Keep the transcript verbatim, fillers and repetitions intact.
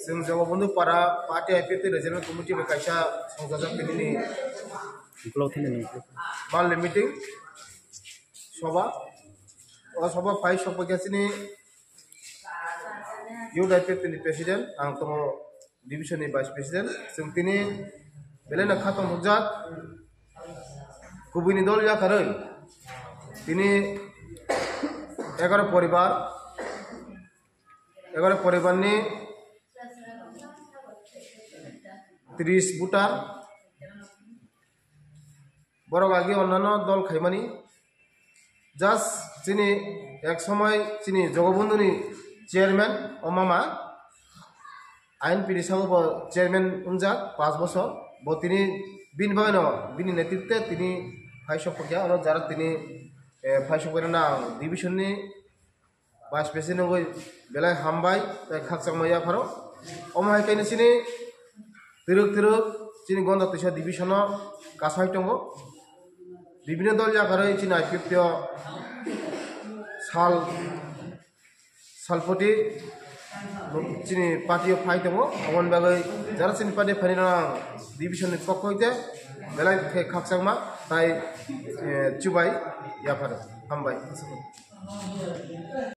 Chwng Jogobondhu Para Party I P F T Regional Committee bai kaisa songjajak tini ni Ukulok thani nung. Monthly meeting soba. O soba phai sokphaikha chini Youth I P F T ni President, ang tongo Division ni Vice President. Chwng tini belai no khatong hokjak, kubui ni dol yakarwi tini egaro poribar, egaro poribar ni tris voter, borok agi onnano dol khaimani. Just chini ek somoi chini Jogobondhu ni chairman o mama, I N P ni sago bo chairman wngjak panch bosor. Bo tini bini bagwi no bini netritwe tini phai sokphaikha, oro jara tini, eh, phai sokphaina ang division ni Vice President wngwi belai hambai tei khakchangma yapharo. Omo hai khe chini twrwk twrwk chini Gonda Twisa division o kasai tongo. Bibino dol yakarwi chini I P F T o sal salpoti chini party o phai tongo. Aboni bagwi jara chini party phainai rok ang division ni pokho hoite belai khe khakchangma tai, eh, chubai yapharo. Hambai.